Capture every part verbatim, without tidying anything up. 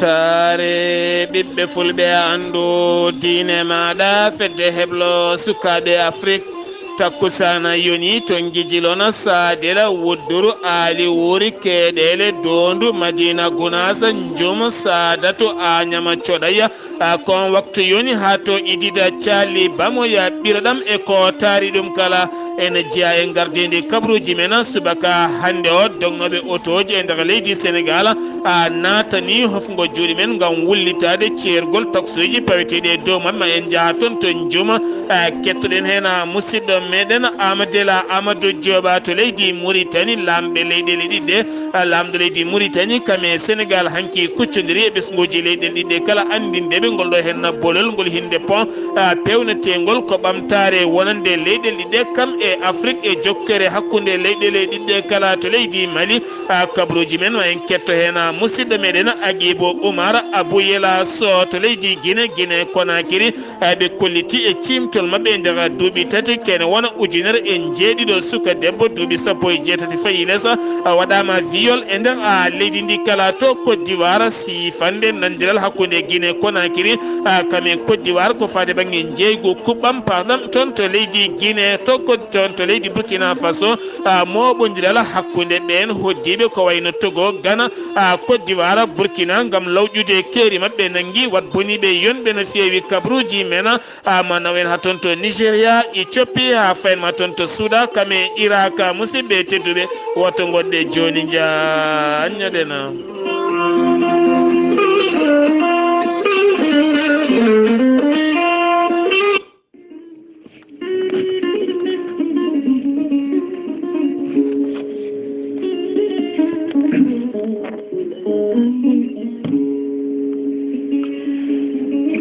Taare ɓiɓɓe fulɓe, anndu diine maaɗa, fedde heblo sukaaɓe Afrik. Takkusaana yoni to Ngijilona, Saadela, Wudduru, Aali Wuuri, Keeɗeele, Doondu, Madiina Gunaasa, Njum, Saadatu, Añama, Coɗaya. A kon waktu yoni haa to Idida, Caali, Bamoya, Ɓiroɗam e ko taari ɗum kala. Ene jeyaa e ngardiindi kabaruuji men subaka hannde o, dognooɓe otooji e nder leydi Senegaal, a naatani hofngo juuɗe men ngam wullitaade ceergol taksooji paweteeɗi e dow maɓɓe. Ma en njaha toon to Njum, a kettoɗen heen, a musidɗo meɗen Amadela Amadou Dioba to leydi Muritani. Laamɓe leyɗeele ɗiɗɗe, a laamɗo leydi Muritani kam e Senegaal hanki kuccondiri e ɓesnguuji leyɗeele ɗiɗɗe kala anndindeɓe ngol ɗo heen bolol ngol hinde pont, a pewnetengol ko ɓamtaare wonande leyɗeele ɗiɗɗe kam e Afrik e jokkere hakkunde leyɗeele ɗiɗɗe kala to leydi Mali. A kabaruuji men ma en ketto heen, a musidɗo meɗen Agibo Umar Abuyela Sow to leydi Gine, Gine Konakiri. A ɓe kolliti e ciimtol maɓɓe e nder duuɓi tati, kene wona ujunere e njeeɗiɗo suka debbo duuɓi sappo e jeetati fayi les, a waɗaama viol e nder a leydi ndi kala to Côte d'Ivoire. Siifande nandiral hakkunde Gine Konakiri, a kam e Côte d'Ivoire ko faade bannge njeeygu kuɓɓam, pardon, toon to leydi Gine, to Côte, toon to leydi Burkina Faso, a mooɓondiral hakkunde ɓeen hoddiiɓe ko wayno Togo, Ghana, a Côte d'Ivoire, Burkina ngam lawƴude keeri maɓɓe nanngi wat boniiɓe yonɓe no feewi kabaruuji men. A ma nawen haa toon to Nigeria, Ethiopie, haa fayen ma toon to Suuda, kam e Irak, musidɓe tedduɓe, woto ngoɗɗe jooni njaanñoɗen.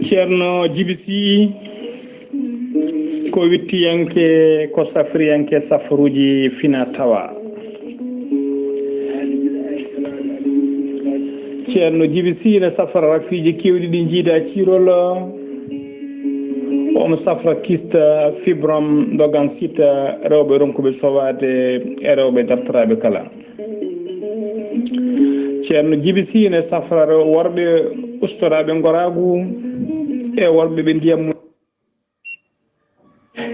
Ceerno Jibi Sii ko wittiyanke, ko safriyanke safaruuji fina tawa. Ceerno Jibi Sii ne safra rafiiji keewɗi ɗi njiida ciirol. Omo safra kista, fibrom, dogan sita, rewɓe ronkuɓe sowaade e rewɓe dartoraaɓe kala. Ceerno Jibi Sii ne safra rew-, worɓe ustoraaɓe ngoraagu e worɓe ɓe ndiyam mum.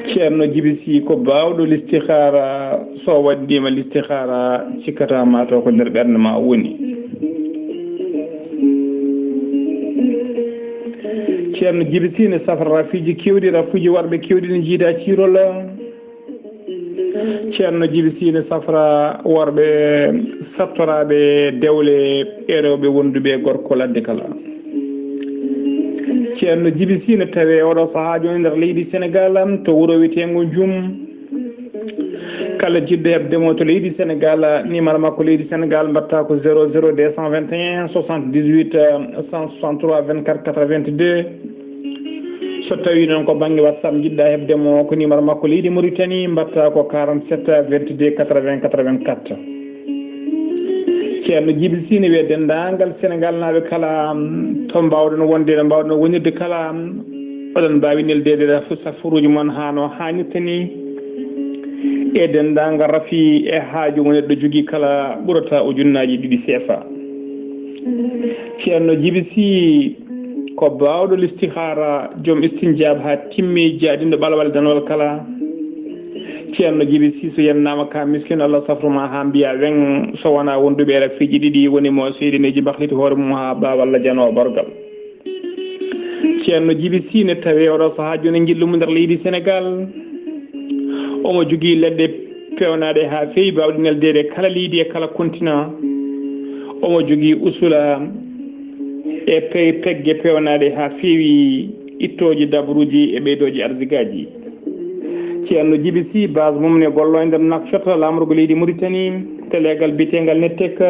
Ceerno Jibi Sii ko baawɗo listihaara, so waɗdiima listihaara, cikkata ma taw ko nder ɓernde ma woni. Ceerno Jibi Sii ne safra rafiiji keewɗi, rafuuji worɓe keewɗi ne njiida ciirol. Ceerno Jibi Sii ne safra worɓe sattoraaɓe dewle e rewɓe wonduɓe e gorko ladde kala. Ceerno Jibi Sii ne tawee oɗo sahaa jooni nder leydi Senegaal, to wuro wiyeteengo Njum. Kala jiɗɗo heɓde mo to leydi Senegaal, numéro makko leydi Senegaal mbaɗta ko zéro zéro deux cent vingt et un soixante-dix-huit cent soixante-trois vingt-quatre quatre-vingt-deux. So tawii noon ko bannge WhatsApp njiɗɗa heɓde mo, ko numéro makko leydi Mauritanie, mbaɗta ko quarante-sept vingt-deux quatre-vingts quatre-vingt-quatre. Ceerno Jibi Sii ne wiya denndaangal Senegaalnaaɓe kala, to mbaawɗon wonde, no mbaawɗon wonirde kala, oɗon mbaawi neldeede safaruuji mon haa no haanirta ni, e denndaangal rafi e haaju mo neɗɗo jogii kala ɓurata ujunnaaji ɗiɗi C F A. Ceerno Jibi Sii ko baawɗo listihaara, joom istinjaab haa timmi, jaadinɗo ɓalwal danwal kala. Ceerno Jibi Sii, so yennaama ka miskin, Allah safru ma haa mbiya weŋ, so wonaa wonduɓe e rafiiji ɗiɗi, woni mo seydineeji bahliti hoore mum haa ɓaawa Allah janoo bargal. Ceerno Jibi Sii ne tawee oɗo sahaa jooni njillu mum nder leydi Senegaal. Omo jogii leɗɗe peewnaaɗe haa feewi, baawɗe neldeede kala leydi e kala continent. Omo jogii usula e pe-, pegge peewnaaɗe haa feewi ittooji dabaruuji e ɓeydooji arsigaaji. Ceerno Jibi Sii, base mum ne gollo e nder Nouakchott, laamorgo leydi Mauritanie, teleegal biyeteengal Nettec.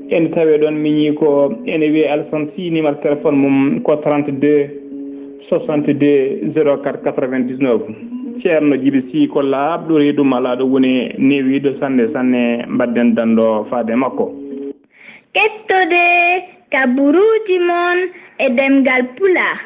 Ene tawee ɗoon miñii ko ene wiyee Alsan Sii, numéro téléphone mum ko trente-deux soixante-deux zéro quatre quatre-vingt-dix-neuf. Ceerno Jibi Sii ko laaɓɗo, reedu malaaɗo, woni newiiɗo sanne sanne, mbaɗden danndo faade makko. Kettode kabaruuji mon e ɗemngal Pulaar,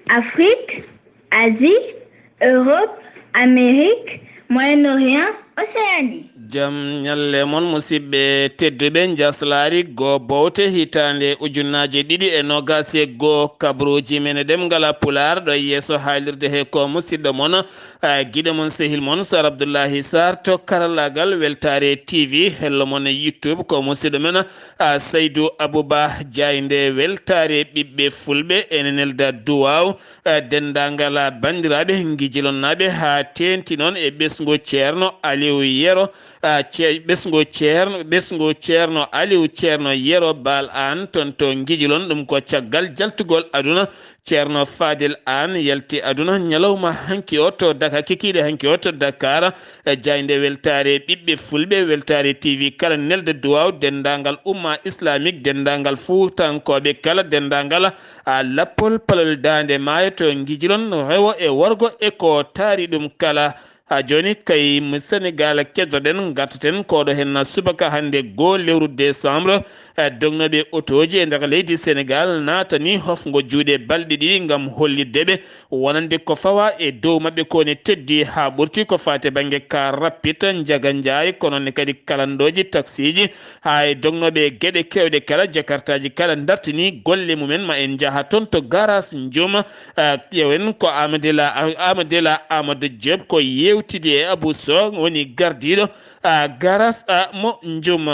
Afrik, Asie, Europe, Amérique, Moyen-Orient, Océanie. Jam ñalle mon, musidɓe tedduɓe, njaslaari goo bowte hitaande ujunnaaje ɗiɗi e noogaas e goo, kabruuji men e ɗemngal Pulaar ɗo yeeso haalirde he ko musidɗo mon, a, giɗo mon, sehil mon, Soor Abdullahi Sarr to karallaagal Weltaare T V, hello mon e YouTube ko musidɗo men, a, Saydu Abuba Jaaynde Weltaare ɓiɓɓe Fulɓe, ene nelda duwaaw, eh, denndaangal, ah, banndiraaɓe ngijilonnaaɓe haa teeŋti noon e ɓesngu Ceerno Aliw Yero, ah, ce-, ɓesngu Ceerno, ɓesngu Ceerno Aliw Ceerno Yero Baal Aan toon to Ngijilon. Ɗum ko caggal jaltugol aduna Ceerno Fadel Aan yalti aduna ñalawma hanki o to Daka, kikiiɗe hanki o to Dakar. Eh, jaaynde weltaare ɓiɓɓe Fulɓe, Weltaare T V kala nelda duwaaw, denndaangal umma islamique, denndaangal fuutankooɓe kala, denndaangal a lappol palol daande maayo to ngijilon rewo e worgo e ko taari ɗum kala. Haa jooni kay mo Senegaal keddoɗen, ngartaten koɗo heen subaka hannde goo lewru décembre. Eh, dognooɓe otooji e nder leydi Senegaal naatani hofngo juuɗe balɗe ɗiɗi ngam hollitde ɓe wonande ko fawa e dow maɓɓe ko ne teddi haa ɓurti ko faati bannge car rapide, Njaga Njaay, kono ne kadi kalandooji taksiiji, haa e dognooɓe e geɗe keewɗe kala, jakartaaji kala ndartini golle mumen. Ma en njaha toon to garas Njum, ah, ƴeewen ko Amadela, Amadela Amadou Diop ko yeewtidi e Abou Sow woni gardiiɗo, ah, garas, ah, mo Njum.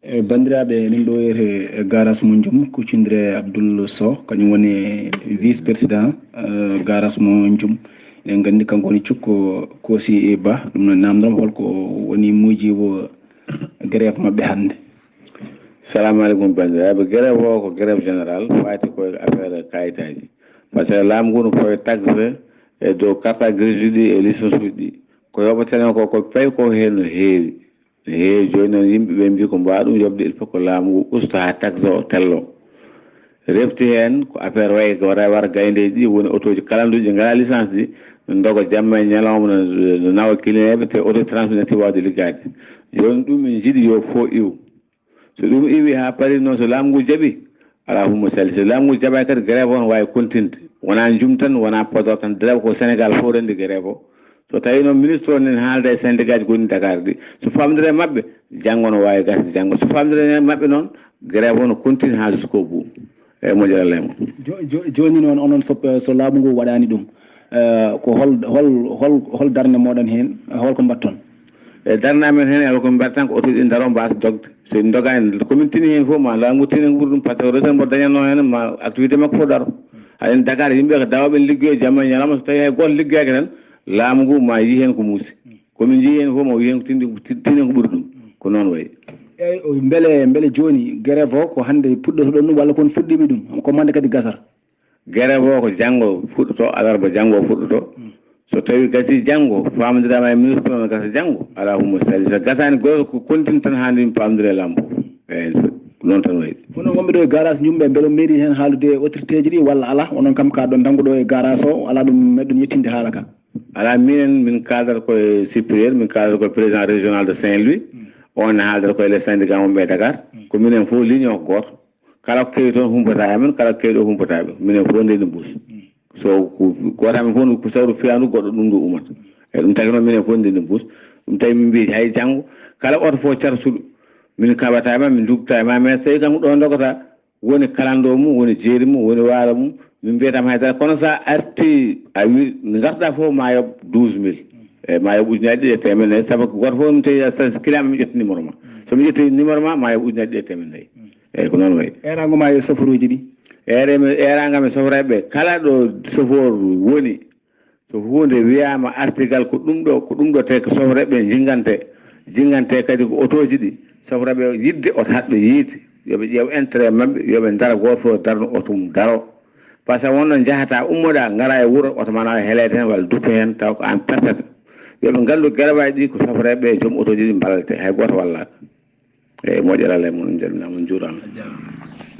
E banndiraaɓe, min ɗo wiyetee garas mo Njum, kuccondire e Abdoul Sow, kañum woni vice président, ah, garas mo Njum. Eɗen nganndi kanko woni cukko Kosi Ba, ɗum no naamndam holko woni muujiibo grève maɓɓe hannde. Salamu aleykum banndiraaɓe. Grève o ko grève général, faati koye affaire kayitaaji. Par ce que laamu ngu no fawi taxe e dow carte grise uji ɗi e licence uji ɗi. Ko yoɓeteno ko, ko payi ko heen no heewi. No heewi. Jooni noon yimɓe ɓe mbii ko mbaawa ɗum yoɓde, il faut que laamu ngu usta haa taxe o tello. Refti heen ko affaire wayi ko wara, wara gayndeeji ɗi woni otooji kalanduɗi ɗi ngalaa licence ɗi, no ndoga jamma e ñalawma, no, no nawa client ɓe, te oto transport natti waawde liggaade. Jooni ɗum min njiɗi yo fo iw. So ɗum iwi haa parii noon, so laamu ngu jaɓi, alaa humo sali. So laamu ngu jaɓaani kadi, grève o no waawi kontinde. Wonaa Njum tan, wonaa Podor tan, grève ko Senegaal fof renndi grève o. So tawii noon ministre o nani haalda e syndicat ji gonɗi Dakar ɗi, so faamdiri e maɓɓe, janngo no waawi gasde janngo. So faamdiri e maɓɓe noon, grève o no kontine haa jusqu'au bout. Eeyi, moƴƴere Allah e mon. Jo-, jo-, jooni noon, onon so, so laamu ngu waɗaani ɗum, eh, ko hol, hol, hol, hol darnde mooɗon heen? Hol ko mbaɗton? E darnde amen heen, e hol ko mbaɗten ko oto ɗi ndaro mbaasa dogde. So ɗi ndogaani, ko min tini heen fof, ma laamu ngu tini ngu ɓuri ɗum, par ce que région mbo dañatnoo heen, ma activité makko fof daro. Haɗen Dakar, yimɓe ko dawooɓe ne liggoyo jamma e ñalawma, so tawii hay gooto liggoyaaki tan, laamu ngu ma yii heen ko muusi. Ko min njii heen fof, ma o wii heen ko tindi, tini ko ɓuri ɗum. Ko noon wayi. Eeyi, o, mbele, mbele jooni, grève o ko hannde puɗɗoto ɗon ɗum, walla kon fuɗɗiima ɗum? Ko hannde kadi gasata? Grève o ko janngo fuɗɗoto, alarba janngo o fuɗɗoto. So tawii gasii janngo, faamondiraama e ministre o no gasa janngo, alaa humo sali. So gasaani gooto, ko kontine tan haa nde min paamondira e laamu fof. Eeyi, so, ko noon tan wayi. Onon wonɓe ɗo e garage Njum ɓe, mbele on meeɗii heen haalude e autorité ji ɗi walla alaa? Onon kam ka ɗon ndanngu ɗo e garage o, alaa ɗum meɗɗon yettinde haala ka? Alaa, minen min kaaldata ko e supérieur, min kaaldata ko e président régional de Saint-Louis. On ne haaldata ko e les syndicats wonɓe e Dakar. Ko minen fof ligne o ko gooto. Kala ko kewi toon humpata e amen, kala ko kewi ɗo humpata e ɓe. Minen fof ndenndi mbuus. So ko gooto amen fof ko sawru fiyaandu, goɗɗo ɗum ndu umata. E ɗum tagi noon minen fof ndenndi mbuus. Ɗum tawi min mbii hay janngo, kala oto fof car suɗo. Min kaɓata e ma, min ndugta e ma, mais so tawii kanko ɗo ndogata, woni kalandoo mum, woni jeeri mum, woni waalo mum, min mbiyata mo hay dara. Kono so a artii, a wi, ngarda fof ma yoɓ douze mille. Eeyi, ma yoɓ ujunaaji ɗiɗi e teemedde nayi, sabu ko gooto fof mi tawi a sa-, client mi ƴetti numéro ma. So mi ƴetti numéro ma, ma yoɓ ujunaaji ɗiɗi e teemedde nayi. Eeyi, ko noon wayi. Eeraango ma e soforooji ɗi? Eere mi, eeraango am e soforooɓe, kala ɗo sofoor woni, so huunde wiyaama artigal ko ɗum ɗo, ko ɗum ɗo, te ko soforooɓe njiggante, njiggante kadi ko otooji ɗi, soforooɓe yiɗde oto haɗɓe yiide, yo ɓe ƴeew intérêt maɓɓe, yo ɓe ndara, gooto fof darno oto mum daro. Par ce que wonno njahata, ummoɗa, ngara e wuro, oto ma nawa heleede heen walla duppe heen, taw ko aan pertata. Yo ɓe nganndu garabaaji ɗi ko safreeɓe e joom otooji ɗi mballete, hay gooto wallaaka. Eeyi, moƴƴere Allah e mon, on calminaama, on njuuraama.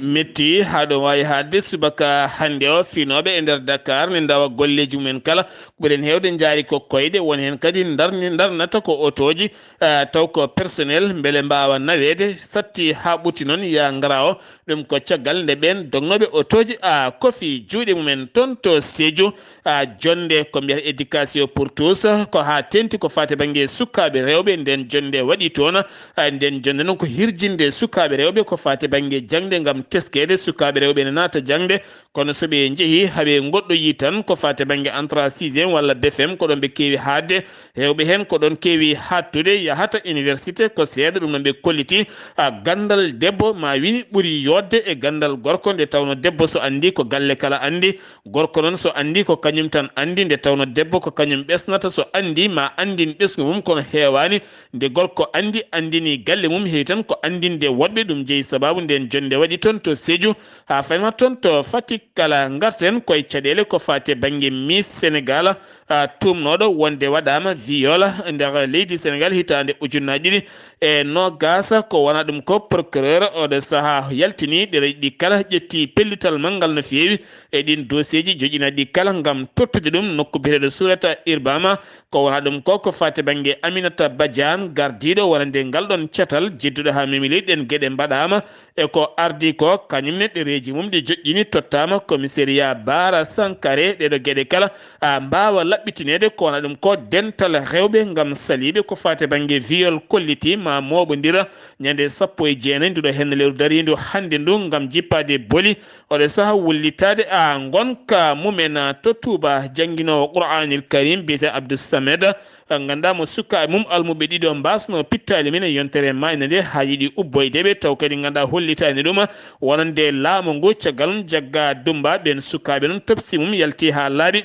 Metti haa ɗo waawi haaɗde subaka hannde o, finooɓe e nder Dakar ne ndawa golleeji mumen kala. Ko ɓuren heewde njaari ko koyɗe, won heen kadi ndarni-, ndarnata ko otooji, ah, taw ko personnel mbele mbaawa naweede, satti haa ɓurti noon yaa ngara o. Ɗum ko caggal nde ɓeen dognooɓe otooji a kofi juuɗe mumen toon to Sédhiou. A, jonnde ko mbiyata éducation pour tous, ko haa teeŋti ko faati bannge sukaaɓe rewɓe. Ndeen jonnde waɗi toon. A, ndeen jonnde noon ko hirjinde sukaaɓe rewɓe ko faati bannge jaŋde ngam teskeede sukaaɓe rewɓe ne naata jaŋde. Kono so ɓe njehii haa ɓe ngoɗɗoyii tan ko faati bannge entrée sixième walla B F M, ko ɗoon ɓe keewi haaɗde. Heewɓe heen ko ɗoon keewi haaɗtude, yahata université ko seeɗa. Ɗum noon ɓe kolliti, a, ganndal debbo ma wini ɓuri yooɗde e ganndal gorko, nde tawnoo debbo so anndi ko galle kala anndi, gorko noon so anndi ko kañum tan anndi, nde tawnoo debbo ko kañum ɓesnata, so anndi ma anndin ɓesngu mum, kono heewaani nde gorko anndi, anndini galle mum, heewi tan ko anndinde woɗɓe. Ɗum jeyi sabaabu ndeen jonnde waɗi toon to Sédhiou, haa fayi ma toon to Fatick. Kala ngarten koye caɗeele ko faati e bannge Miss Sénégal, a, tuumnooɗo wonde waɗaama viol nder leydi Sénégal hitaande ujunnaji ɗiɗi e noogaas. Ko wona ɗum ko procureur oɗo sahaa yaltini ɗereji ɗi kala, ƴetti pellital manngal no feewi e ɗin dossier ji, joƴina ɗi kala ngam tottude ɗum nokku biyeteeɗo Surata Irbama. Ko wona ɗum ko, ko faati bannge Aminata Badiane, gardiiɗo wonande ngal ɗoon catal, jedduɗo haa memi leydi, ɗeen geɗe mbaɗaama. E ko ardii ko, kañum ne ɗereeji mum ɗi joƴƴini tottaama commissariat Bara Sankare. Ɗeeɗo geɗe kala, a, mbaawa laɓɓitineede, ko wona ɗum ko dental rewɓe ngam saliiɓe ko faati bannge viol kolliti ma mooɓondira ñande sappo e jeenayi nduɗo heen lewru dariindu hannde ndu ngam jippaade boli. Oɗo saha wullitaade, a, ngonka mumen, a, to Touba, jannginoowo Qur'aanil Karim biyetee Abdou Samed, a, nganndaa mo sukaaɓe mum almuɓe ɗiɗo mbaasnoo pittaali mum e yontere maayde nde haa yiɗi ubboyde ɓe, taw kadi nganndaa hollitaani ɗum wonande laamu ngu. Caggal mum jagga Dumba ɓeen sukaaɓe noon topsi mum yalti haa laaɓi.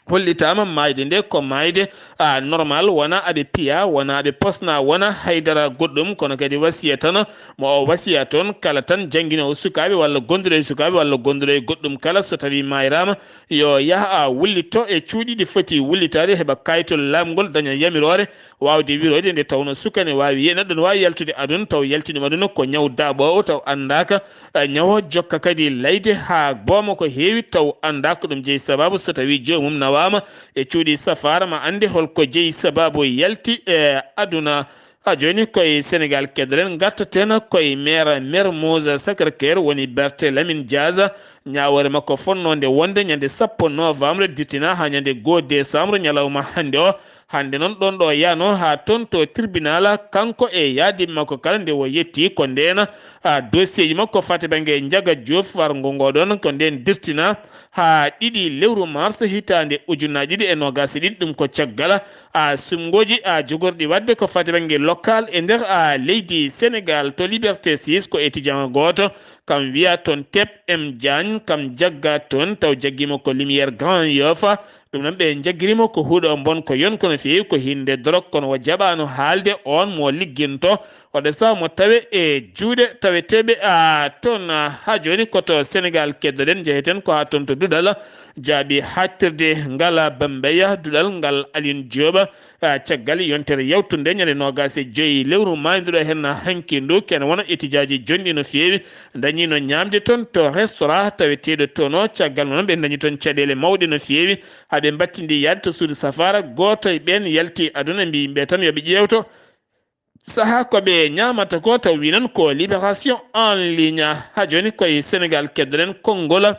Hollitaama maayde nde ko maayde, a, normal, wona aɓe piya, wona aɓe posna, wona haydara goɗɗum, kono kadi wasiya tan mo o wasiya toon, kala tan jannginoowo sukaaɓe walla gonduɗo e sukaaɓe walla gonduɗo e goɗɗum kala, so tawii maayraama, yo yah, a, wullito e cuuɗi ɗi foti wullitaade, heɓa kaayitol laamgol, daña yamiroore waawde wiroyde nde tawnoo suka ne waawi, neɗɗo ne waawi yaltude aduna taw yalti ɗum aduna ko ñaw daaɓoowo taw anndaaka, e, ñawo jokka kadi layde haa booma ko heewi taw anndaa ko ɗum jeyi. Sabaabu so tawii joomum nawaama e cuuɗi safaara, ma annde hol ko jeyi sabaabu yalti e aduna. Haa jooni koye Senegaal keddoɗen, ngartaten koye meer Mermoz Sacré-Cœur, woni Berthe Lamine Diaz. Ñaawoore makko fonnoonde wonde ñande sappo novembre dirtina haa ñande goo décembre, ñalawma hannde o. Hannde noon ɗoon ɗo yaano haa toon to tribunal, kanko e yaadiiɓe makko kala, nde o yetti ko ndeen, a, dossier ji makko faati bannge Njaga Juuf, warngo ngo ɗoon ko ndeen dirtina haa ɗiɗi lewru mars hitaande ujunnaji ɗiɗi e noogaas e ɗiɗi. Ɗum ko caggal, a, suɓngooji, a, jogorɗi waɗde ko faati bannge local e nder, a, leydi Senegaal. To Liberté six ko étudiant gooto, kam wiya toon Tep M Diagne, kam jagga toon, taw jaggiima ko Lumière Grand Yoff. Ɗum noon ɓe njaggiriima ko huɗo mbon ko yonko no feewi, ko hinnde dorog, kono o jaɓaano haalde oon mo ligginto. Oɗo saha mo tawe e juuɗe taweteeɓe, a, toon, a, haa jooni ko to Senegaal keddoɗen, njeheten ko haa toon to duɗal jaaɓi haaɗtirde ngal Bambeya, duɗal ngal Alioune Diop, a, caggal yontere yawtunde ñande noogaas e joy lewru maaynduɗo heen hanki ndu, kene wona etijaaji jonɗi no feewi, dañiino ñaamde toon to restaurant taweteeɗo toon o, caggal noon ɓe dañi toon caɗeele mawɗe no feewi, haa ɓe mbattindi yahde to suudu safaara. Gooto e ɓeen yalti aduna, mbi yimɓe tan yo ɓe ƴeewto sahaa ko ɓe ñaamata ko, taw wi noon ko Libération en ligne. Haa jooni koye Senegaal keddoɗen konngol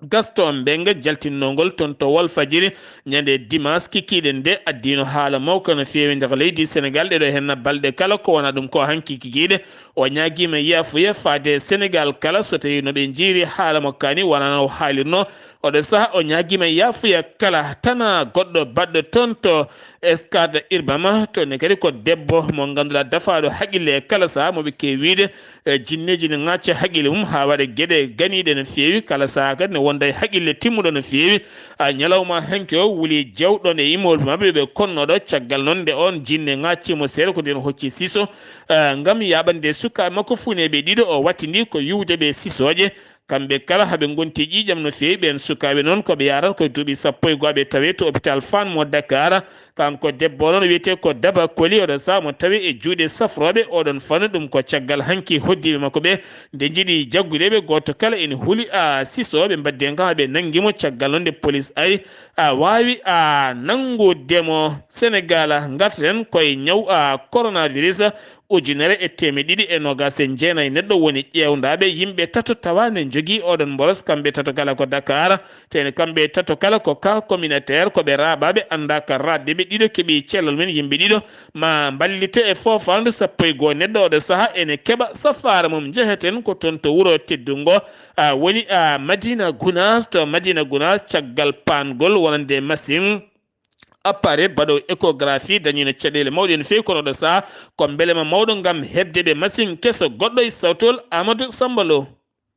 Gaston Mbengue jaltinnoongol toon to Walfadjiri ñande dimanche kikiiɗe nde, addiino haala mawka no feewi nder leydi Senegaal. Ɗeɗo heen balɗe kala ko wona ɗum ko hanki kikiiɗe, o ñaagiima yaafuya faade Senegaal kala so tawii no ɓe njiiri haala mo kaani wonaa no o haalirno. Oɗo saha o ñaagiima yaafuya kala tana goɗɗo baɗɗo toon to Scat Urbam, toon ne kadi ko debbo mo ngannduɗaa dafaaɗo haqille e kala saha, mo ɓe keewi wiide, e, jinneeji ne ŋaacca haqille mum haa waɗa geɗe ganiiɗe no feewi, kala saha kadi ne wonda e haqille timmuɗo no feewi. A, ñalawma hanki o wuli jawɗo e immorde maɓɓe ɓe konnoɗo, caggal noon nde oon jinne ŋaacci mo seeɗa ko nden hocci siso, a, ngam yaaɓande sukaaɓe makko funeeɓe ɗiɗo, o wattindi ko yuwde ɓe sisooje. Kamɓe kala haɓe ngonti ƴiiƴam no feewi. Ɓeen sukaaɓe noon ko ɓe yaarata koye duuɓi sappo e goo, ɓe tawe to hôpital Fann mo Dakar. Kanko debbo o noon wiyetee ko Daba Koli, oɗon sahaa mo tawi e juuɗe safrooɓe oɗon fannu. Ɗum ko caggal hanki hoddiiɓe makko ɓe nde njiɗi jaggude ɓe, gooto kala ene huli a sisooɓe mbaɗde ngam ɓe nanngi mo. Caggal noon nde police ari a waawi a nanngude mo. Senegal, ngartaten koye ñaw a coronavirus. Ujunere e teemeɗe ɗiɗi e noogaas e jeenayi neɗɗo woni ƴeewndaaɓe, yimɓe tato tawa ne njogii oɗon mboros, kamɓe tato kala ko Dakar. Tene kamɓe tato kala ko cas communautaire, ko ɓe raaɓaaɓe anndaaka raaɓde ɓe ɗiɗo keɓi cellal men yimɓe ɗiɗo. Ma mballite e foofaandu sappo e goo neɗɗo oɗo saha ene keɓa safaara mum. Njeheten ko toon to wuro teddungo, a woni a Madina Gunaas. To Madina Gunaas, caggal paangol wonande machine appareil baɗo échographie dañino caɗeele mawɗe no feewi, kono oɗo saha ko mbelema mawɗo ngam heɓde ɓe machine keso goɗɗo e sawtol Amadou Samba Lo.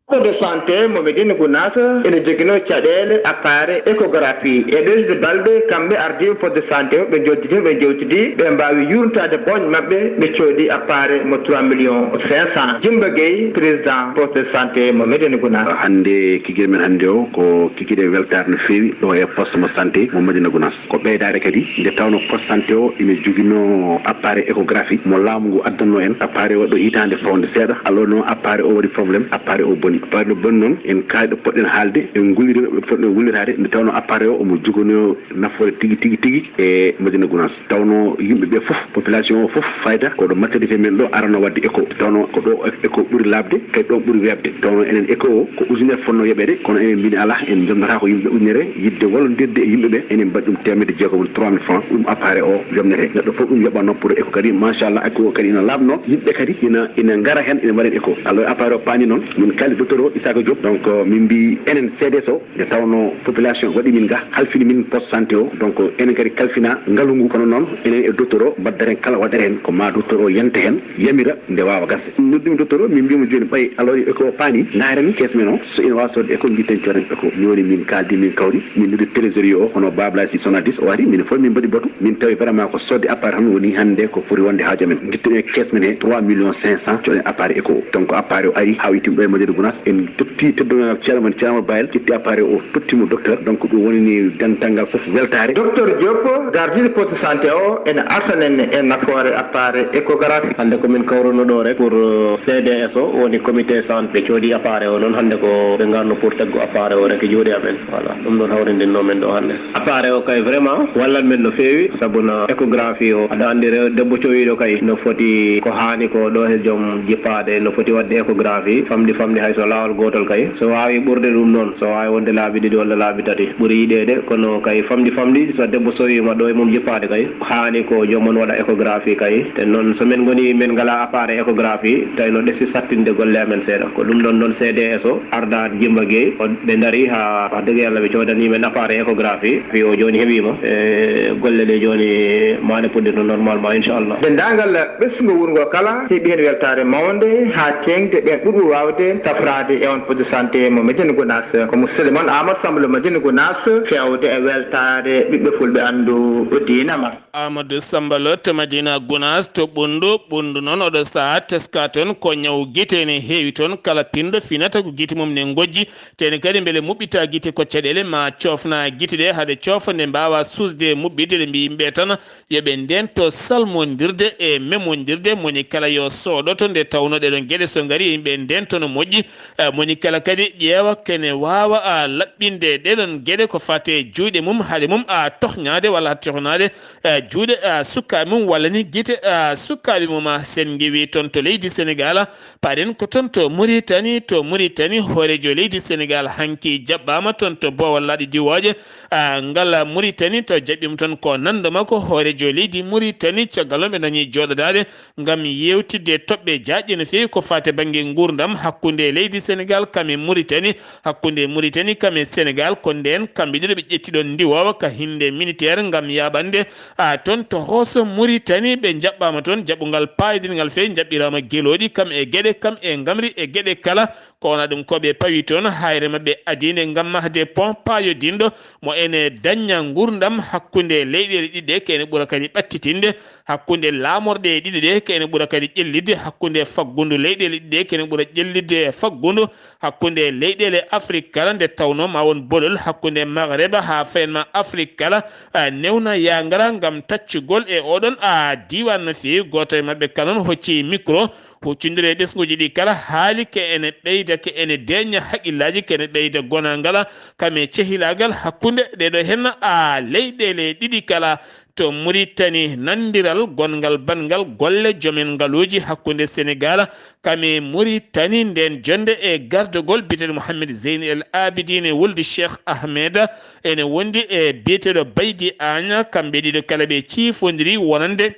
Poste de santé mo Médina Gounass ene joginoo caɗeele appareil échographie. E ɓesde balɗe, kamɓe ardiiɓe poste de santé o, ɓe njoddidi, ɓe njewtidi, ɓe mbaawi yuurnitaade booñ maɓɓe, ɓe coodi appareil mo trois millions cinq cent. Jimba Gueye, président poste de santé mo Médina Gounass. Hannde, kikiiɗe men hannde o ko kikiiɗe weltaare no feewi ɗo e poste mo santé mo Médina Gounass. Ko ɓeydaare kadi, nde tawnoo poste santé o ina joginoo appareil échographie mo laamu ngu addannoo en. Appareil o waɗɗo hitaande fawde seeɗa, alors noon appareil o waɗi problème, appareil o boni. Appareil o boni noon, en kaali ɗo poɗɗen haalde, en ngulliri ɗo poɗɗen wulliraade, nde tawnoo appareil o omo joginoo nafoore tigi, tigi, tigi e Madina Gounass. Tawnoo yimɓe ɓe fof, population o fof, fayda ko ɗo maternité men ɗo arano waɗde écho. Tawnoo ko ɗo écho ɓuri laaɓde, kadi ɗon ɓuri weeɓde. Tawnoo enen écho o ko ujunere fotnoo yoɓeede, kono enen mbiyɗen alaa, en njomnataako yimɓe ujunere, yiɗde wallondirde e yimɓe ɓe, enen mbaɗi ɗum teemedde jeegom, trois mille francs, ɗum appareil o yomnete. Neɗɗo fof ɗum yoɓatnoo pour écho kadi, machallah, écho o kadi ina laaɓnoo, yimɓe kadi ina, ina ngara heen, ina mbaɗa écho. Alors appareil o paani noon, min kaali docteur o Issaka Diop, donc min mbii enen C D S o, nde tawnoo population waɗi min ga, halfini min poste santé o, donc enen kadi kalfina ngalu ngu, kono noon enen e docteur o mbadderen kala waɗeren ko ma docteur o yanta heen, yamira nde waawa gasde. Noddumi docteur o, min mbiimo jooni ɓay alors écho o paani, ndaaren kees men o, so ina waawi sodde écho, njiɗten cooden écho. Mi woni min kaaldi, min kawri, min noddi trésorier o, hono Babla Sy Sonadis, o ari, min fof min mbaɗi batu, min tawi vraiment ko sodde appareil tan woni hannde ko foti wonde haaju amen. Ngittumi e kees men he trois millions cinq cent, cooden appareil écho o. Donc appareil o ari, haa o yettiima ɗo e Madina Gounass, en totti teddungal ceerno men, Ceerno Amadou Bayel, ƴetti appareil o, totti mo docteur. Donc ɗum woni ni dental ngal fof weltaare. Docteur Diop, gardiiɗo poste santé o, ene artanen e nafoore appareil échographie. Hannde ko min kawruno ɗo rek pour, euh, C D S o, woni comité santé. Ɓe coodi appareil o noon, hannde ko ɓe ngarno pour taggu appareil o rek e juuɗe amen. Voilà, ɗum ɗon hawrindinno men ɗo hannde. Appareil o kay vraiment wallan men no feewi, sabu no échographie o, aɗa anndi rew-, debbo cowiiɗo kay no foti ko haani ko ɗo he joom jippaade, no foti waɗde échographie, famɗi famɗi hay so laawol gootol kay, so waawi ɓurde ɗum noon, so waawi wonde laabi ɗiɗi walla laabi tati ɓuri yiɗeede, kono kay famɗi famɗi so debbo sowiima ɗo e mum jippaade kay, haani ko joom on waɗa échographie kay. Te noon so men ngoni men ngalaa appareil échographie, tawi no ɗesi sattinde golle amen seeɗa. Ko ɗum ɗon noon C D S o arda Jimba Gueye, o, ɓe ndarii haa, wax dëgg Yalla, ɓe coodanii men appareil échographie. Fii o jooni heɓiima, e golle ɗe jooni maande puɗɗirno normalement, inchallah. Denndaangal ɓesngu wuro ngo kala heɓi heen weltaare mawnde, haa teeŋde ɓeen ɓurɓe waawde safraade e on poste de santé mo Médina Gounass. Ko mo Souleymane Amadou Samba Lo Médina Gounass, feewde e weltaare ɓiɓɓe fulɓe anndu diina ma. Amadou Samba Lo to Madina Gounass to Ɓunndu. Ɓunndu noon oɗo sahaa teska toon ko ñaw gite ene heewi toon. Kala pinɗo finata ko gite mum ne ngojji. Teni kadi mbele muɓɓita gite ko caɗeele ma coofna gite ɗe haɗe coofa nde mbaawa suusde e muɓɓitde. Ɗe mbiyi yimɓe tan yo ɓe ndento salmondirde e memondirde. Moni kala yo sooɗoto nde tawnoo ɗeɗon geɗe so ngari yimɓe ndento no moƴƴi. Eh, moni kala kadi ƴeewa kene waawa a laɓɓinde ɗeɗon geɗe ko fate juuɗe mum, haɗe mum a tohñaade walla a tohnaade, eh, juuɗe, eh, sukaaɓe mum walla ni gite, eh, sukaaɓe mum. Ah, sen ngewi toon to leydi Senegaal, paɗen ko toon to Muritani. To Muritani, hooreejo leydi Senegaal hanki jaɓɓaama toon to boowal laaɗe diwooje, ah, ngal Muritani to jaɓɓiima toon ko nanndo makko hooreejo leydi Muritani. Caggal noon ɓe dañi jooɗodaade ngam yeewtidde e toɓɓe jaajɗe no feewi ko faati e bannge nguurndam hakkunde leydi Senegaal kam e Muritani, hakkunde Muritani kam e Senegaal. Ko ndeen kamɓe ɗiɗo ɓe ƴetti ɗoon ndiwoowa ka hinnde militeer ngam yaaɓande, a, toon to Hooso Muritani. Ɓe njaɓɓaama toon jaɓɓungal paayodingal feewi, njaɓɓiraama gelooɗi kam e geɗe, kam e ngamri e geɗe kala. Ko wona ɗum ko ɓe pawi toon, hayre maɓɓe adiinde ngam mahde pont paayodinɗo mo ene dañña nguurndam hakkunde leyɗeele ɗiɗi ɗe, ko ene ɓura kadi ɓattitinde hakkunde laamorɗe ɗiɗi ɗe, ko ene ɓura kadi ƴellitde hakkunde faggundu leyɗeele ɗiɗi ɗe, ko ene ɓura ƴellitde faggundu hakkunde leyɗeele Afrik kala, nde tawnoo ma won bolol hakkunde Maghreb haa fayen ma Afrik kala, a, newna yaangara ngam taccugol e oɗon, a, diiwaan no feewi. Gooto e maɓɓe kala noon hocci micro, huccondiri e ɓesnguuji ɗi kala, haali ko ene ɓeyda, ko ene deeƴna haqillaaji, ko ene ɓeyda gonaangal, kam e cehilaagal hakkunde ɗee ɗoo heen, a, leyɗeele ɗiɗi kala. To Muritani, nanndiral gonngal banngal golle joom en ngaluuji hakkunde Senegaal kam e Muritani, ndeen jonnde e gardagol biyeteeɗo Mohamed Zeyni El Abidine, wulde Cheikh Ahmed, ene wondi e biyeteeɗo Baydi Agne. Kamɓe ɗiɗo kala ɓe ciifondiri wonande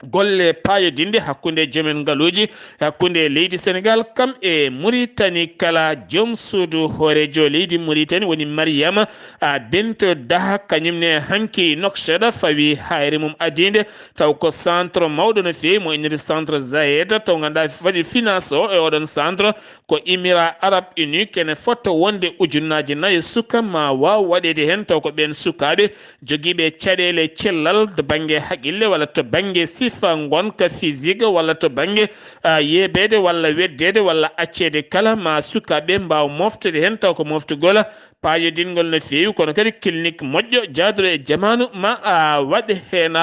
golle paayodinɗe hakkunde joom en ngaluuji, hakkunde leydi Senegaal kam e Muritani kala. Joom suudu hooreejo leydi Muritani woni Mariama, a, Binta Daha, kañum ne hanki Nouakchott fawi haayre mum adiinde, taw ko centre mawɗo no feewi mo innirta centre Zayed, taw ngannduɗaa waɗi finance o e oɗon centre ko Émirats Arabes Unis. Ko ene fota wonde ujunnaaji nayo suka ma waaw waɗeede heen, taw ko ɓeen sukaaɓe jogiiɓe caɗeele cellal to bannge haqille walla to bannge sifa ngonka physique walla to bannge, a, yeebeede walla weddeede walla acceede kala ma sukaaɓe mbaaw mooftude heen, taw ko mooftugol paayodingol no feewi, kono kadi clinique moƴƴo jaaduɗo e jamaanu ma, a, waɗ heen.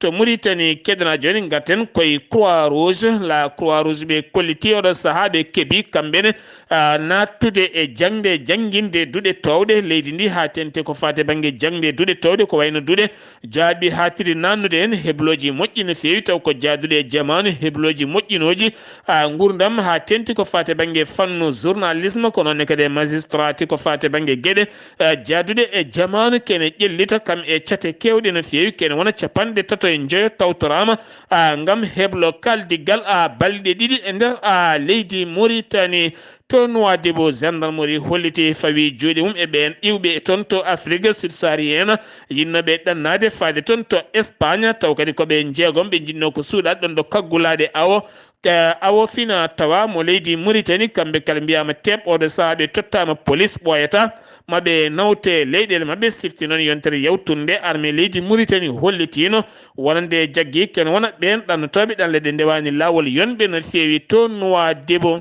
To Muritani keddana jooni, ngarten koye Croix Rouge. La Croix Rouge ɓe kolliti oɗo sahaa ɓe keɓi kamɓe ne, a, naattude e jaŋde, jannginde duɗe toowɗe leydi ndi haa tenti ko faati bannge jaŋde duɗe toowɗe, ko wayno duɗe jaaɓi haa tiri naannude heen, heblooji moƴƴi no feewi, taw ko jaaduɗe e jamaanu, heblooji moƴƴinooji, a, nguurndam haa tenti ko faati bannge fannu journalisme, ko noon ne kadi e magistrat ko faati bannge geɗe, a, jaaduɗe e jamaanu, ko ene ƴellita kam e cate keewɗe no feewi, ko ene wona capanɗe tato e njoyo tawtoraama, a, ngam heblo kaaldigal, a, balɗe ɗiɗi e nder, a, leydi Muritani. To Nouadhibou, gendarmerie holliti fawi juuɗe mum e ɓeen iwɓe toon to Afrique subsaharienne, yinnooɓe ɗannaade faade toon to Espagne, taw kadi ko ɓe jeegom ɓe njiɗnoo ko suuɗaade ɗoon ɗo kaggulaaɗe awo. Ka awo fina tawa mo leydi Muritani, kamɓe kala mbiyaama teep, oɗo sahaa ɓe tottaama polis ɓooyata, ma ɓe nawte leyɗeele maɓɓe. Sifti noon yontere yawtunde, armée leydi Muritani hollitiino wonande jaggi ken wona ɓeen ɗannotooɓe ɗanle ɗe ndewaani laawol yonɓe no feewi to Nouadhibou.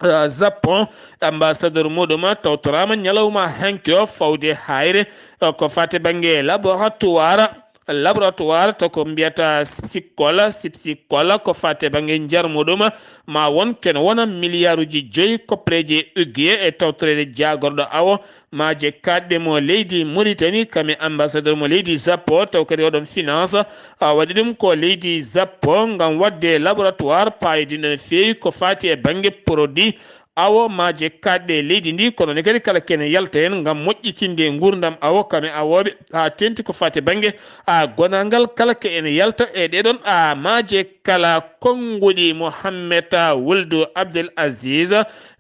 Ah, Japon, ambassadeur muɗum tawtoraama ñalawma hanki o fawde haayre, eh, ko faati bannge laboratoire, laboratoire to ko mbiyata sipsikola, sipsikola ko faati bannge njar muɗum, ma won ken wona miliyaaruji joyi koppareeji ugie e tawtoreede jaagorɗo awo, maaje kaaɗɗe mo leydi Mauritanie, kam e ambassadeur mo leydi Japon, taw kadi oɗon finance, a waɗi ɗum ko leydi Japon ngam waɗde laboratoire paayodinɗo no feewi ko faati e bannge produit awo maaje kaaɗɗe leydi ndi, kono ne kadi kala kene yalta heen ngam moƴƴitinde nguurndam awo kam e awooɓe, haa teeŋti ko faati bannge a gonaangal kala ke ene yalta e ɗeɗon a maaje kala. Konnguɗi Mohammed Wuldu Abdel Aziz,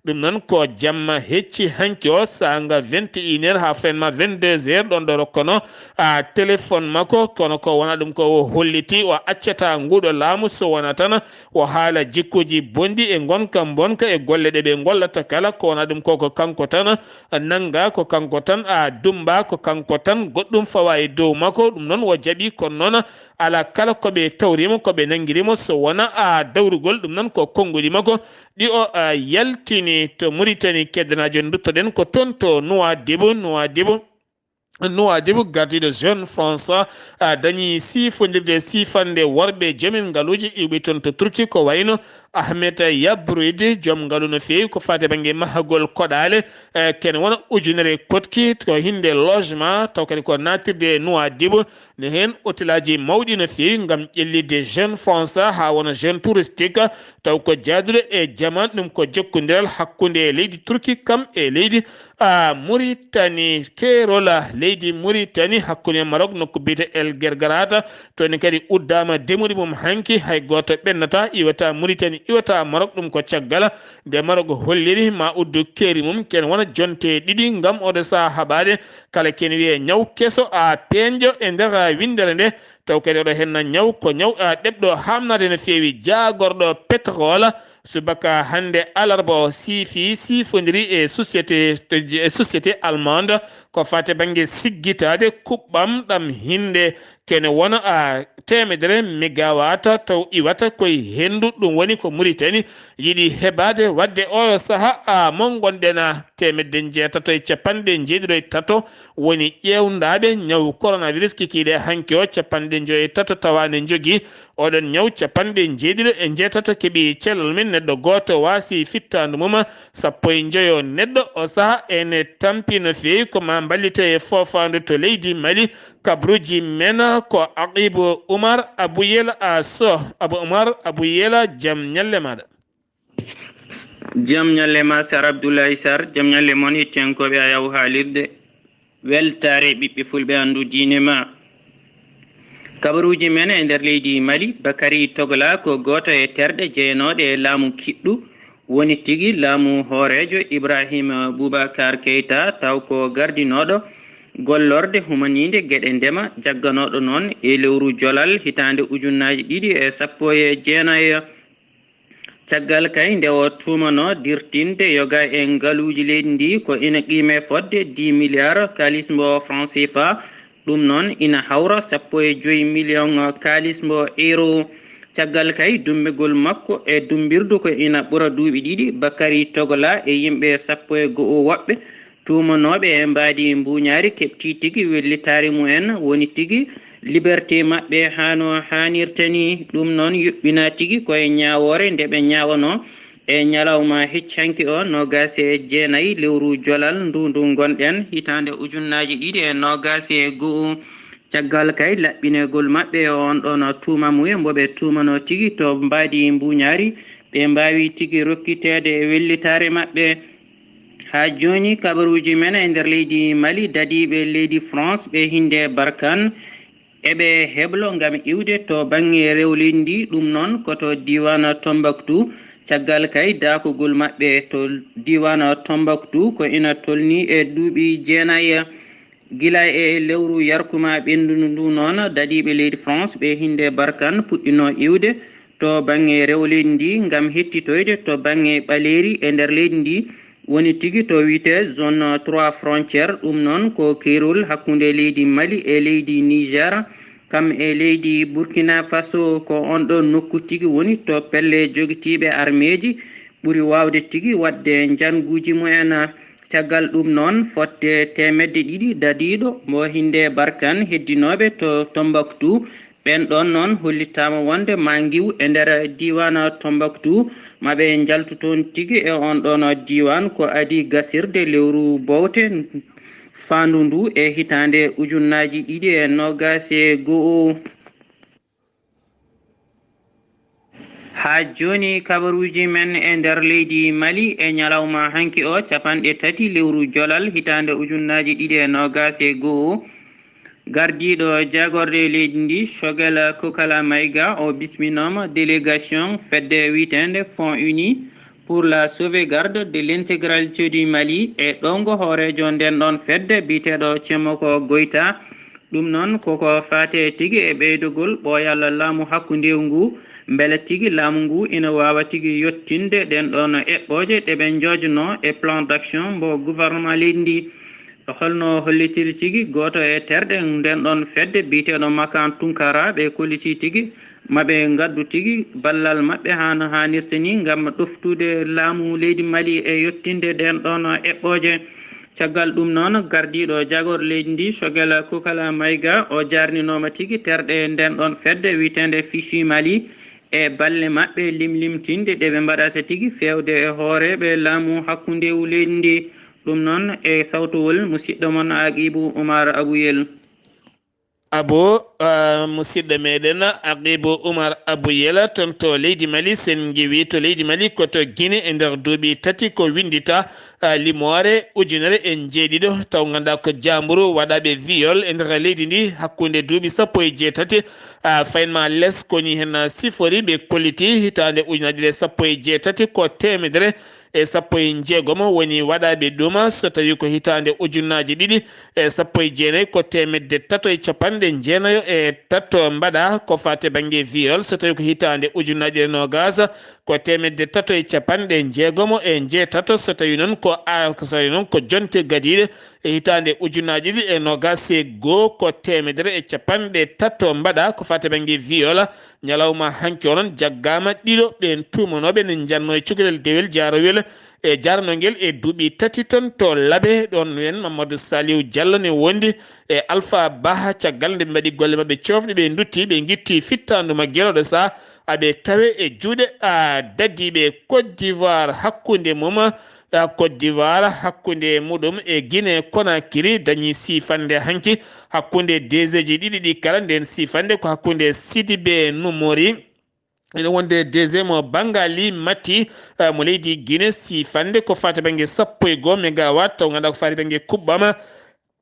ɗum noon ko jamma hecci hanki o, saanga vingt et une heures haa fenma vingt-deux heures, ɗon ɗo rokkono a téléphone makko, kono ko wona ɗum ko o holliti o accata nguɗo laamu so wona tan o haala jikkuuji bonɗi e ngonka mbonka e golle ɗe ɓe ngollata kala, ko wona ɗum ko ko kanko tan nannga, ko kanko tan a dumba, ko kanko tan goɗɗum fawa e dow makko. Ɗum noon o jaɓi, kono noon ala kala ko ɓe tawrimo, ko ɓe nanngirimo so wona a dawrugol. Ɗum noon ko konnguɗi makko ɗi o, a, yaltini to Mauritanie. Keddanaajo, nduttoɗen ko toon to Nouadhibou, Nouadhibou, Nouadhibou, gardiiɗo Jeune France, a, dañi siifondirde siifande worɓe joomen ngaluuji iwɓe toon to Turki, ko wayno Ahmed Yabruid, joom ngalu no feewi ko faati bannge mahagol koɗaale, e, kene wona ujunere koɗki, ko hinnde logement, taw kadi ko naatirde Nouadhibou, ne heen otelaaji mawɗi no feewi ngam ƴellitde Jeune France haa wona jeune touristique, taw ko jaaduɗo e jaman, ɗum ko jokkondiral hakkunde leydi Turki kam e leydi, a, Mauritanie. Keerol leydi Mauritanie hakkunde Maroc, nokku biyete El Guergarata, toon kadi uddaama demuɗi mum hanki, hay gooto ɓennata, iwata Mauritanie, iwata Maroc, ɗum ko caggal nde Maroc holliri ma uddu keeri mum, ken wona jonte ɗiɗi ngam oɗo sahaa haɓaade kala ken wiyee ñaw keso a peeñɗo e nder winndere nde. Taw kadi oɗo henna ñaw ko ñaw, a, ɗeɓɗo haamnaade no feewi, jaagorɗo pétrole. Subaka hannde alarba o siifi, siifondiri e société, e société allemande Ko fate bannge siggitaade kuɓɓam ɗam hinnde kene wona a teemedere megawata taw iwata koye henndu, ɗum woni ko Muritani yiɗi heɓaade. Waɗde oɗo saha a mo ngonɗen a teemedde jeetato e capanɗe jeeɗiɗo e tato woni ƴeewndaaɓe ñaw coronavirus kikiiɗe hanki o capanɗe joy e tato tawa ne njogii oɗon ñaw capanɗe jeeɗiɗo e jeetato keɓi cellal men neɗɗo gooto waasi fittaandu mum sappo e joyo neɗɗo. O saha ene tampi no feewi ko ma mballite e foofaandu to leydi Mali. Kabruuji men ko Aqibu Umar Abuyela a Soh. Abu Umar Abuyela, jam ñalle maaɗa. Jam ñalle ma Sar Abdoulaye Sar, jam ñalle mon hettiyankooɓe Ayaw Haalirde. Weltaare ɓiɓɓe fulɓe anndu diine ma. Kabaruuji men e nder leydi Mali, Bakari Togola ko gooto e terɗe jeyanooɗe e laamu kiɗɗu, woni tigi laamu hooreejo Ibrahima Boubacar Keita, taw ko gardinooɗo gollorde humaniinde geɗe ndema, jagganooɗo noon e lewru jolal hitaande ujunnaaji ɗiɗi e sappo e jeenayi. Caggal kay nde o tuumanoo dirtinde yoga e ngaluuji leydi ndi ko ina qiimee fotde dix milliards kaalis mbo franc C F A, ɗum noon ina hawra sappo e joy million kaalis mbo euro. Caggal kay dummbegol makko e dummbirdu ko ina ɓura duuɓi ɗiɗi, Bakary Togola e yimɓe sappo e go'o woɓɓe tuumanooɓe e mbaadi mbuuñaari keɓtii tigi wellitaare mumen, woni tigi liberté maɓɓe haa no haanirta nii. Ɗum noon yuɓɓinaa tigi ko e ñaawoore nde ɓe ñaawanoo e ñalawma hecci hanki o, noogaas e jeenayi lewru jolal ndu ndu ngonɗen, hitaande ujunnaaji ɗiɗi e noogaas e go'o. Caggal kay laɓɓinegol maɓɓe e oon ɗoon tuumamuye mbo ɓe tuumanoo tigi to mbaadi mbuuñaari, ɓe mbaawi tigi rokkiteede e wellitaare maɓɓe. Haa jooni, kabaruuji men e nder leydi Mali, dadiiɓe leydi France, ɓe hinnde Barkhane, eɓe heblo ngam iwde to bannge rewo leydi ndi, ɗum noon ko to diiwaan Tombouctou. Caggal kay daakugol maɓɓe to diiwaan Tombouctou ko ina tolnii e duuɓi jeenayi. Gila e lewru yarkuma ɓenndu ndu noon, dadiiɓe leydi France ɓe hinnde Barkhane puɗɗinoo iwde to bannge rewo leydi ndi ngam hettitoyde to bannge ɓaleeri e nder leydi ndi, woni tigi to wiyetee zone trois frontière. Ɗum noon ko keerol hakkunde leydi Mali e leydi Niger, kam e leydi Burkina Faso. Ko oon ɗoon nokku tigi woni to pelle jogitiiɓe armeeji ɓuri waawde tigi waɗde njannguuji mumen. Caggal ɗum noon, fotde teemedde ɗiɗi dadiiɗo mo hinnde Barkhane heddinooɓe to Tombouctou, ɓeen ɗoon noon hollitaama wonde ma ngiw e nder diiwaan Tombouctou, ma ɓe njaltu toon tigi e oon ɗoon diiwaan ko adii gasirde lewru bowte faandu ndu e hitaande ujunnaaji ɗiɗi e noogaas e go'o. Haa jooni, kabaruuji men e nder leydi Mali e ñalawma hanki o, capanɗe tati lewru jolal hitaande ujunnaaji ɗiɗi e noogaas e go'o, gardiiɗo jaagorɗe leydi ndi, Choguel Kokala Maïga, o bisminooma délégation fedde wiyeteende Fonds Unis pour la sauvegarde de l'intégralité du Mali e ɗowngo hooreejo nden ɗon fedde biyeteeɗo Cemoko Goyta. Ɗum noon koko faate tigi e ɓeydogol ɓooyal laamu hakkundewu ngu, mbele tigi laamu ngu ina waawa tigi yottinde ɗen ɗon eɓɓooje ɗe ɓe njoojnoo e plan d'action mbo gouvernement leydi ndi. Holno hollitiri tigi gooto e terɗe nden ɗon fedde biyeteeɗo Makan Tunkara, ɓe kolliti tigi ma ɓe ngaddu tigi ballal maɓɓe haa no haanirta ni ngam ɗoftude laamu leydi Mali e yottinde ɗen ɗon eɓɓooje. Caggal ɗum noon, gardiiɗo jaagorɗe leydi ndi, Choguel Kokala Maïga, o jaarninooma tigi terɗe nden ɗon fedde wiyeteende Fichi Mali e balle maɓɓe limlimtinde ɗe ɓe mbaɗata tigi feewde e hooreeɓe laamu hakkundewu leydi ndi. Ɗum noon e sawtowol musidɗo mon Aqibu Umar Abuyel. Abo, ah, musidɗo meɗen Aqibu Umar Abuyela toon to leydi Mali. Sen ngiwi to leydi Mali ko to Guinée e nder duuɓi tati ko winndita, ah, limoore ujunere e njeeɗiɗo. Taw ngannduɗaa ko jaamburu waɗaaɓe viol e nder leydi ndi hakkunde duuɓi sappo e jeetati, ah, fayin ma les ko ni hen sifori ɓe kolliti hitaande ujunere ɗiɗi e sappo e jeetati ko teemedere e sappo e njeegomo woni waɗaaɓe ɗum, so tawii ko hitaande ujunnaaji ɗiɗi e sappo e jeenayi, ko teemedde tato e capanɗe jeenayo e tato mbaɗaa ko faati bannge viol, so tawii ko hitaande ujunnaaji ɗiɗi e noogaas, ko teemedde tato e capanɗe njeegomo e njeetato, so tawii noon ko a-, so tawii noon ko jonte gadiiɗe e hitaande ujunnaaji ɗiɗi e noogaas e goo, ko teemedere e capanɗe tato mbaɗaa ko faati bannge viol. Ñalawma hanki o noon jaggaama ɗiɗo ɓeen tuumanooɓe ne njannoo e cukalel dewel jaarowel e jaarnongel e duuɓi tati toon to Labe. Ɗoon en Mamadou Saliou Diallo ne wondi e Alpha Bah. Caggal nde ɓe mbaɗi golle maɓɓe coofɗe, ɓe ndutti, ɓe ngitti fittaandu maggel. Oɗo saha aɓe tawe e juuɗe a dadiiɓe Côte d'Ivoire. Hakkunde mum, a, Côte d'Ivoire, hakkunde muɗum e Guinée Conakry, dañi siifande hanki hakkunde deseji ɗiɗi ɗi kala. Nden siifande ko hakkunde Sidibé Noumouri, ene wonde deuxième Bangali Mati, eh, mo leydi Guinée, siifande ko faati bannge sappo e goo megawatt, taw ngannduɗaa ko faati bannge kuɓɓam,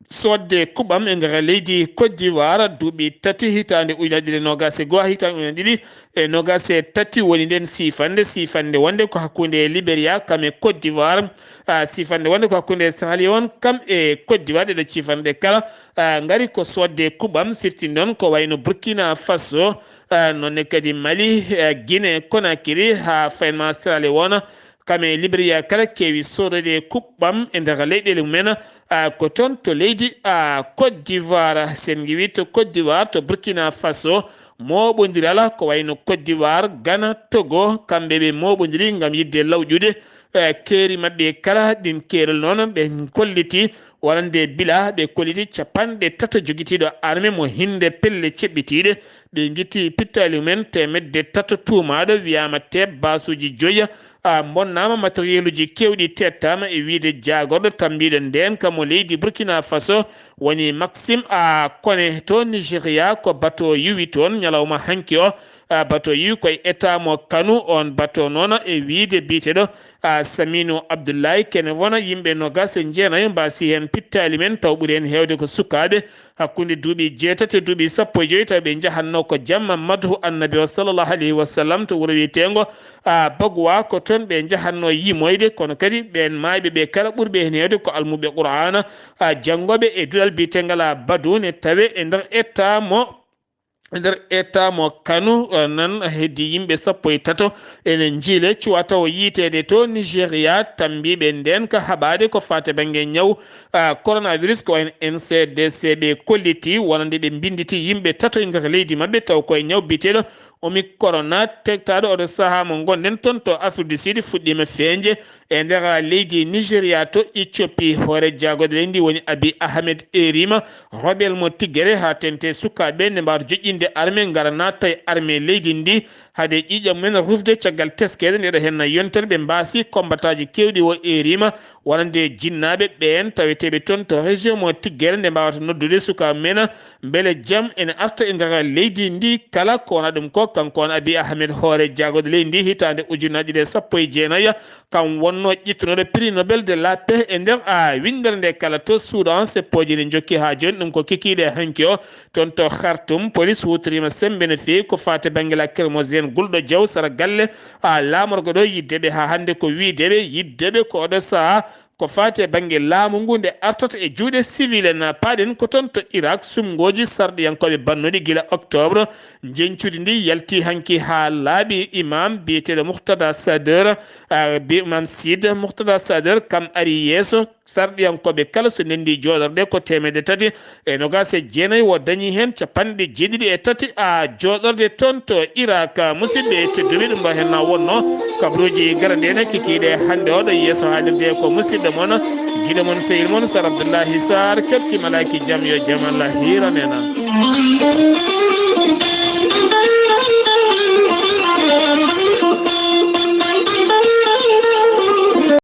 soodde kuɓɓam e nder leydi Côte d'Ivoire, duuɓi tati, hitaande ujunaaje ɗiɗi e noogaas e goo, hitaande ujunaaje ɗiɗi e noogaas e tati woni nden siifande, siifande wonde ko hakkunde Liberia kam e Côte d'Ivoire, ah, siifande wonde ko hakkunde Sierra Leone kam e Côte d'Ivoire, ɗeɗo siifande kala, ah, ngari ko soodde kuɓɓam, sifti noon ko wayno Burkina Faso, ah, noonne kadi Mali, ah, Guinée Conakry, haa faynma Sierra Leone, kam e Liberia kala keewi soodoyde kuɓɓam e nder leyɗeele mumen, ah, ko toon to leydi, ah, Côte d'Ivoire. Sen ngiwi to Côte d'Ivoire, to Burkina Faso, mooɓondiral ko wayno Côte d'Ivoire, Ghana, Togo, kamɓe ɓe mooɓondiri ngam yiɗde lawƴude, eh, keeri maɓɓe kala. Ɗin keerol noon ɓe kolliti wonande bila ɓe kolliti capanɗe tato jogitiiɗo arme mo hinde pelle ceɓɓitiiɗe. Ɓe ngitti pittaali mumen teemedde tato tuumaaɗo wiyaama teeb baasuuji joyi, a, mbonnaama materieluuji keewɗi teettaama e wiyde jaagorɗo tammbiiɗo ndeen ka mo leydi Burkina Faso woni Maxime a Kone to Nigeria. Ko bato yuwi toon ñalawma hanki o. A, bato yuwi koye état mo Kano. On bato noon e wiyde biyeteeɗo, a, Saminu Abdullahi kene wona yimɓe noogaas e jeenayo mbaasi heen pittaali men, taw ɓuri heen heewde ko sukaaɓe hakkunde duuɓi jeetati e duuɓi sappo e joyi, taw ɓe njahatnoo ko jamma madhu annabi o sallallahu alayhi wa sallam to wuro wiyeteengo, a, Bagwa. Ko toon ɓe njahatnoo yimoyde, kono kadi ɓeen maayɓe ɓe kala ɓurɓe heen heewde ko almuɓe Qur'aana, a, janngooɓe e duɗal biyeteengal a Badu ne tawe e nder état mo e nder état mo Kano, eh, nan heddi yimɓe sappo e tato ene njiile cuwa tawo yiiteede to Nigeria, tammbiiɓe ndeen ka haɓaade ko faati bannge ñaw, ah, coronavirus, ko wayno N C D C ɓe kolliti wonande ɓe mbinnditi yimɓe tato e nder leydi maɓɓe taw koye ñaw biyeteeɗo Omicron tektaaɗo oɗo sahaa mo ngonɗen toon to Afrique du Sud fuɗɗiima feeñde e nder leydi Nigeria to Ethiopie. Hoore jaagorɗe leydi ndi woni Abiy Ahmed eeriima rebel mo Tigré haa teeŋti sukaaɓe nde mbaawata joƴƴinde armée ngara naata e armée leydi ndi hade ƴiiƴam mumen rufde caggal teskeede nde ɗo heen yontere ɓe mbaasi kombataaji keewɗi o eeriima wonande jinnaaɓe ɓeen taweteeɓe toon to région mo Tigré nde mbaawata noddude sukaaɓe mumen mbele jam ene arta e nder leydi ndi kala ko wona ɗum ko. Kanko on Abiy Ahmed hoore jaagorɗe leydi ndi hitaande ujunnaji ɗiɗi e sappo e jeenayi kam wonno ƴettunooɗo prix Nobel de la paix e nder a winndere nde kala to Soudan. Seppooji ne njokki haa jooni, ɗum ko kikiiɗe hanki o toon to Khartoum. Police huutoriima semmbe no feewi ko faati bannge lacrymogène gulɗo jaw sara galle a laamorgo ɗo yidde ɓe haa hannde ko wiyde ɓe yidde ɓe ko oɗo sahaa ko faati e bannge laamu ngu nde artata e juuɗe civil en. Paaɗen ko toon to Irak, suɓngooji sarɗiyankooɓe bannuɗi gila octobre, njeñcudi ndi yalti hanki haa laaɓi. Imam biyeteeɗo Muqtada Sadr, ah, bi-, Imam Sid Muqtada Sadr kam ari yeeso sarɗiyankooɓe kala so ndenndi jooɗorɗe ko teemedde tati e noogaas e jeenayi, o dañi heen capanɗe jeeɗiɗi e tati a jooɗorde toon to Irak. Musidɓe tedduɓe, ɗum ɗo heen na wonno kabaruuji garande en kikiiɗe hannde oɗo yeeso haalirde ko musidɗo mon, giɗo mon, sehil mon Sar Abdullahi Sar, kefti malaaki jam yo jam Allah hiiran en.